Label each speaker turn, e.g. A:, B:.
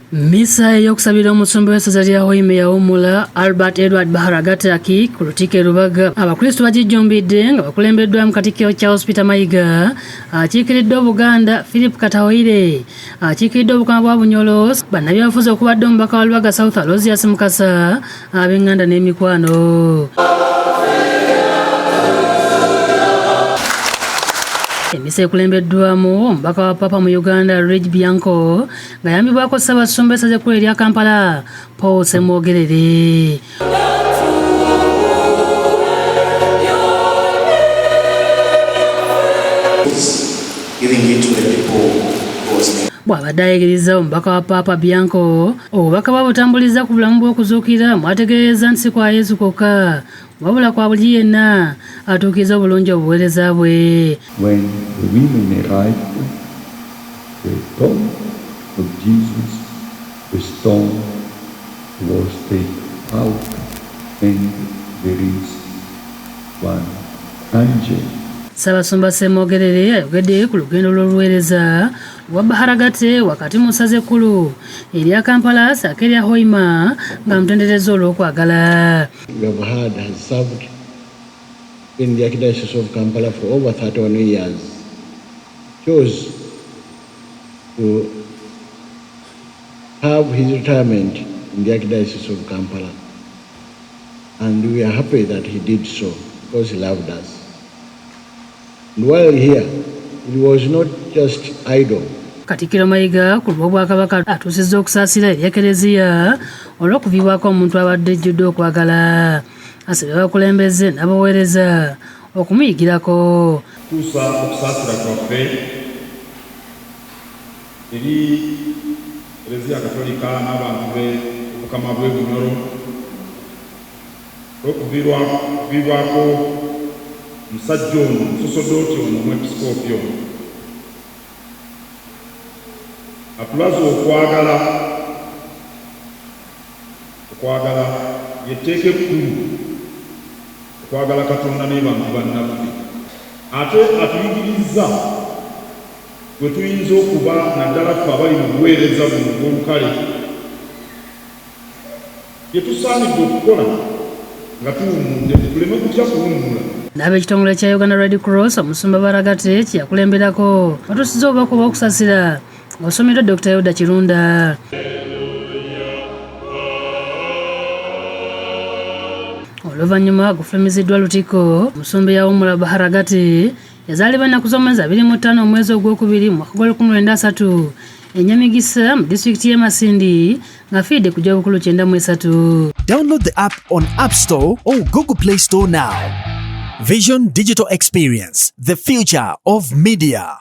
A: Mmisa ey'okusabira omusumba w'essaza lya Hoima eyawummula Albert Edward Baharagate ku Lutikko e Lubaga Abakristu bagijjumbidde nga bakulembeddwamu Katikkiro Charles Peter Mayiga, akiikiridde Obuganda Philip Katahoire, akiikiridde Obukama bwa Bunyoro, bannabyabufuzi okubadde omubaka wa Lubaga South Aloysius Mukasa, ab'enganda n'emikwano. Emisa ekulembeddwamu omubaka wa Papa mu Uganda Luigi Bianco ng'ayambibwako Ssaabasumba essaza ekkulu erya Kampala Paul Ssemwogerere. Bw'abadde ayigiriza omubaka wa Paapa Bianco obubaka bwa butambuliza ku bulamu bw'okuzuukira, mwategeeza nti si kwa Yesu kwokka wabula kwa buli yenna atuukiriza obulungi obuweereza bwe.
B: When the women arrived, the tomb of Jesus, the stone was taken out and there is one angel.
A: Ssaabasumba Ssemwogerere ayogedde ku lugendo lw'oluweereza lwa Baharagate wakati mu ssaza ekkulu erya Kampala ssaako erya Hoima ng'amutenderezza olw'okwagala.
C: We have had has served in the Archdiocese of Kampala for over 31 years. Chose to have his retirement in the Archdiocese of Kampala. And we are happy that he did so because he loved us. And while here, he was not just idle.
A: Katikkiro Mayiga ku lw'Obwakabaka atuusizza okusaasira eri Ekereziya olw'okuviibwako omuntu abadde ejjudde okwagala. Asabye abakulembeze n'abaweereza okumuyigirako.
D: Tuusa okusaasira kwaffe eri Ekereziya Katolika n'abantu be Obukama bw'e Bunyoro olw'okuviibwako omusajja ono, omusosodooti ono, omwepisikoopi ono atulaze okwagala. Okwagala ly'etteeka ekkulu, okwagala Katonda n'ebantu bannaffe. Ate atuyigirizza bwe tuyinza okuba, naddala ffe abali mu buweereza buno obw'olukale, bye tusaanidde okukola nga tuwummudde, tuleme kutya kuwummula.
A: N'ab'ekitongole kya Uganda Red Cross omusumba Baragate kye yakulemberako batuusizza obubaka obw'okusasira ng'osomeddwa Dr. Yuda Kirunda. Oluvannyuma gufulumiziddwa Lutikko. Omusumba eyawummula Baharagate yazaalibwa ennaku z'omwezi 25 omwezi ogwokubiri mu mwaka gwa 1930 e Nyamigisa mu disitulikiti y'e Masindi ng'afiiridde ku gy'obukulu 93.
E: Download the app on App Store or Google Play Store now. Vision Digital Experience, the future of media.